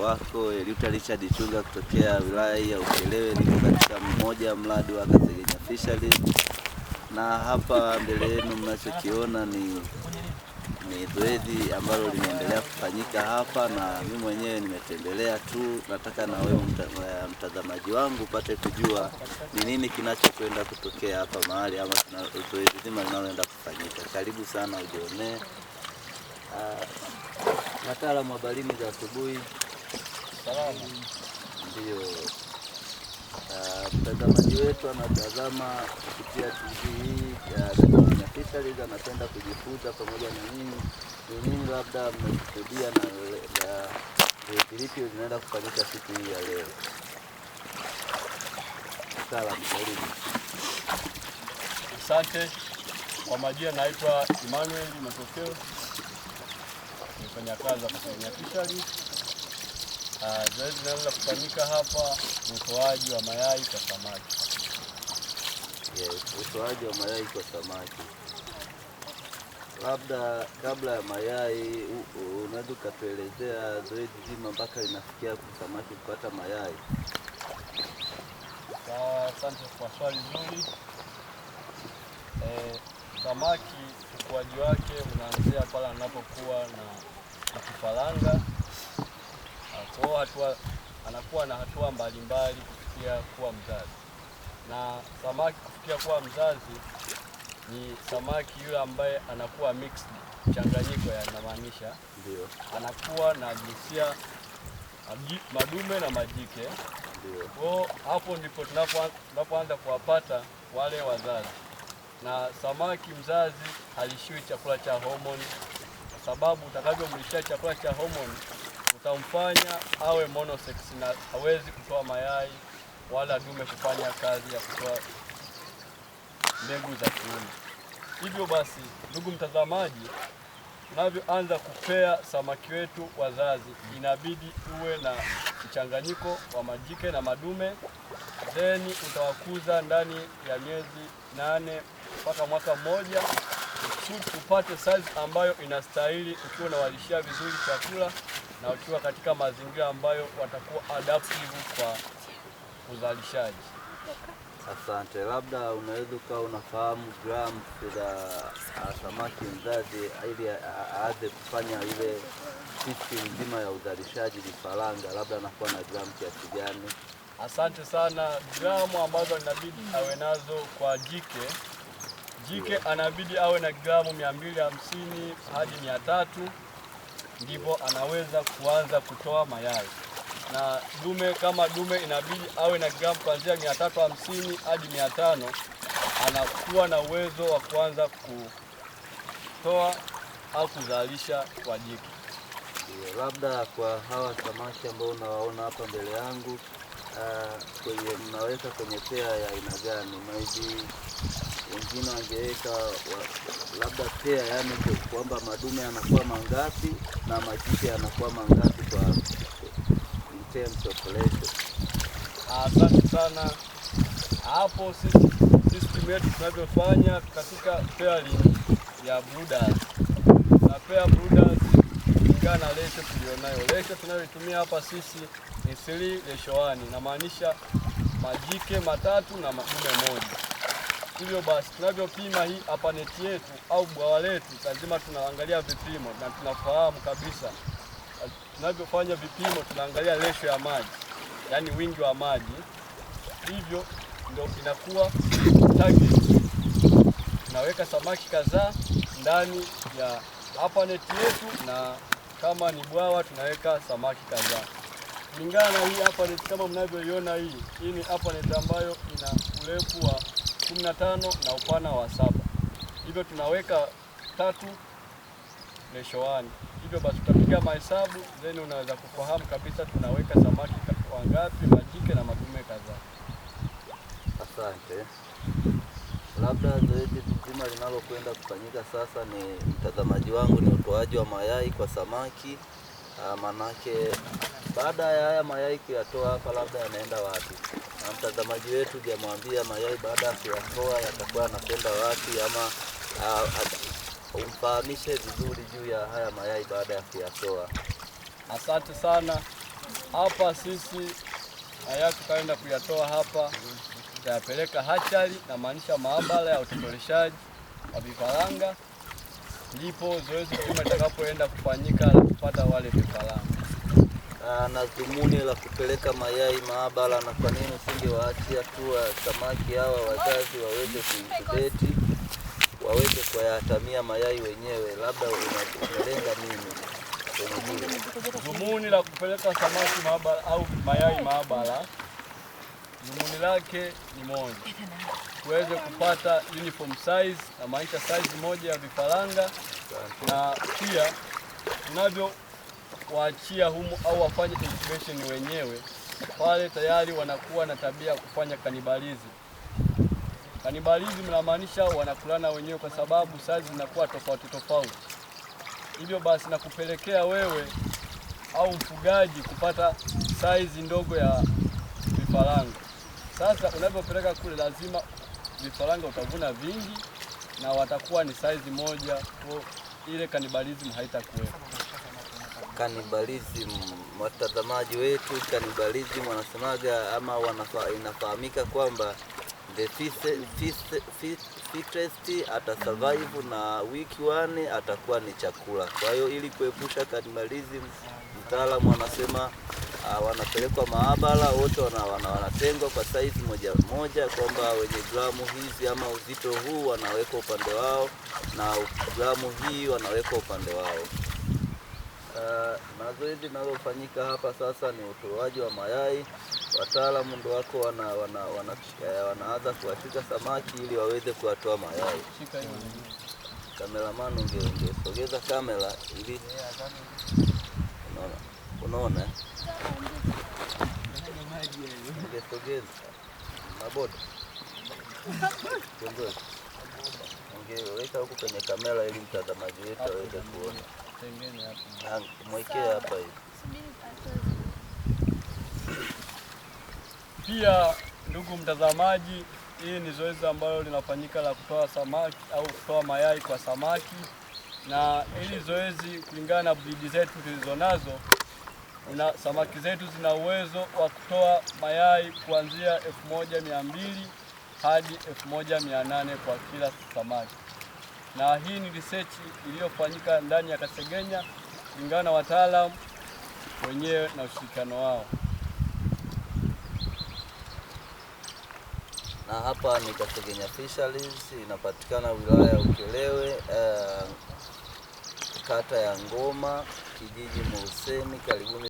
Wako Eliuta Richard Chunga kutokea wilaya ya Ukerewe, niko katika mmoja mradi wa Kategenya Fisheries, na hapa mbele yenu mnachokiona ni zoezi ambalo linaendelea kufanyika hapa, na mimi mwenyewe nimetembelea tu. Nataka na wewe mtazamaji wangu upate kujua ni nini kinachokwenda kutokea hapa mahali ama zoezi zima linaloenda kufanyika. Karibu sana ujionee. Wataalamu, habarini za asubuhi. Salama. Ndio. Mtazamaji wetu anatazama kupitia TV hii ya Kategenya Fisheries, anapenda kujifunza pamoja na nyinyi ni nini labda mmekusudia na zoezi lipi linaenda kufanyika siku hii ya leo. Mtaalamu, karibu. Asante. Kwa majina naitwa Emmanuel Matokeo, ni mfanyakazi wa Kategenya Fisheries. Zoezi linaloenda kufanyika hapa ni utoaji wa mayai kwa samaki. Yes, utoaji wa mayai kwa samaki. Labda kabla ya mayai, unaweza ukatuelezea zoezi zima mpaka linafikia kwa samaki kupata mayai? Asante kwa swali zuri. Samaki ukuaji wake unaanzia pale anapokuwa na kifaranga. Kwa hiyo hatua anakuwa na hatua mbalimbali kufikia kuwa mzazi. Na samaki kufikia kuwa mzazi ni samaki yule ambaye anakuwa mixed, mchanganyiko, yanamaanisha anakuwa na jinsia madume na majike. Kwa hiyo hapo ndipo tunapoanza kuwapata wale wazazi. Na samaki mzazi halishiwi chakula cha homoni, kwa sababu utakavyomlishia chakula cha homoni utamfanya awe monosex na hawezi kutoa mayai wala dume kufanya kazi ya kutoa mbegu za kiume. Hivyo basi, ndugu mtazamaji, tunavyoanza kupea samaki wetu wazazi, inabidi uwe na mchanganyiko wa majike na madume, then utawakuza ndani ya miezi 8 mpaka mwaka mmoja upate size ambayo inastahili, ukiwa unawalishia vizuri chakula na ukiwa katika mazingira ambayo watakuwa adaptive kwa uzalishaji. Asante. Labda unaweza ukawa unafahamu grams za samaki mzazi ili aanze kufanya ile system nzima ya uzalishaji vifaranga, labda anakuwa na gramu kiasi gani? Asante sana. Gramu ambazo inabidi awe nazo kwa jike, jike anabidi awe na gramu 250 hadi 300, ndipo anaweza kuanza kutoa mayai. Na dume kama dume inabidi awe na gramu kuanzia 350 hadi 500, anakuwa na uwezo wa kuanza kutoa au kuzalisha kwa jike. Ndio, labda kwa hawa samaki ambao unawaona hapa mbele yangu, kwenye mnaweka kwenye pea ya aina gani? Maybe wengine wangeweka labda pea, yani kwamba madume yanakuwa mangapi na majike yanakuwa mangapi kwa in terms of ratio. Asante sana. Hapo sisi system yetu tunavyofanya katika pairing ya brooders, na pair brooders kulingana na ratio tulionayo. Ratio tunayoitumia hapa sisi ni 3:1, inamaanisha majike matatu na madume moja. Hivyo basi tunavyopima hii hapa neti yetu au bwawa letu, lazima tunaangalia vipimo na tunafahamu kabisa. Tunavyofanya vipimo tunaangalia ratio ya maji, yaani wingi wa maji. Hivyo ndio inakuwa target. Tunaweka samaki kadhaa ndani ya hapa neti yetu, na kama ni bwawa tunaweka samaki kadhaa kulingana na hii hapa neti. Kama mnavyoiona hii ni hapa neti ambayo ina urefu wa 15 na upana wa 7. Hivyo tunaweka 3:1. Hivyo basi tutapiga mahesabu then unaweza kufahamu kabisa tunaweka samaki wangapi, majike na madume kadhaa. Asante. Labda zoezi zima linalokwenda kufanyika sasa ni, mtazamaji wangu, ni utoaji wa mayai kwa samaki. Manake baada ya haya mayai kuyatoa hapa, labda yanaenda wapi? Na mtazamaji wetu hujamwambia mayai baada ya kuyatoa yatakuwa yanakwenda wapi, ama umfahamishe vizuri juu ya haya mayai baada ya kuyatoa. Asante sana. Hapa sisi mayai tukaenda kuyatoa hapa, tutayapeleka hatchery, na maanisha maabara ya utotoleshaji wa vifaranga, ndipo zoezi zima litakapoenda kufanyika la kupata wale vifaranga. Na dhumuni la kupeleka mayai maabara, na kwa nini usingewaachia tu wa samaki hawa wazazi waweze kuincubate, waweze kuyatamia mayai wenyewe? Labda umelenga nini kwenye hilo? Dhumuni la kupeleka samaki maabara au mayai maabara, dhumuni lake ni moja, tuweze kupata uniform size, na maanisha size moja ya vifaranga, na pia tunavyo waachia humu au wafanye incubation wenyewe pale, tayari wanakuwa na tabia ya kufanya cannibalism. Cannibalism inamaanisha wanakulana wenyewe kwa sababu size zinakuwa tofauti tofauti, hivyo basi na kupelekea wewe au mfugaji kupata size ndogo ya vifaranga. Sasa unavyopeleka kule, lazima vifaranga utavuna vingi na watakuwa ni size moja, kwa ile cannibalism haitakuwepo. Cannibalism, watazamaji wetu, cannibalism wanasemaga ama inafahamika kwamba the fittest atasurvive na weak one atakuwa ni chakula. Kwa hiyo ili kuepusha cannibalism, mtaalamu anasema wanapelekwa maabara wote, wanatengwa kwa size moja moja, kwamba wenye gramu hizi ama uzito huu wanawekwa upande wao na gramu hii wanawekwa upande wao. Na zoezi linalofanyika hapa sasa ni utoaji wa mayai. Wataalamu ndo wako wanaanza kuwashika samaki ili waweze kuwatoa mayai. Shika hiyo. Cameraman, ungesogeza kamera ili unaona, unaona eh? Ungesogeza maboda kiongozi, ungeweka huku kwenye kamera ili mtazamaji wetu aweze kuona. Tengene hapo. Mwekee hapa hivi. Pia ndugu mtazamaji, hii ni zoezi ambalo linafanyika la kutoa samaki au kutoa mayai kwa samaki, na hili zoezi kulingana na breed zetu tulizonazo, una samaki zetu zina uwezo wa kutoa mayai kuanzia 1200 hadi 1800 kwa kila samaki, na hii ni research iliyofanyika ndani ya Kasegenya kulingana na wataalamu wenyewe na ushirikiano wao. Na hapa ni Kasegenya Fisheries, inapatikana wilaya ya Ukerewe, kata ya Ngoma, kijiji Muruseni. Karibuni.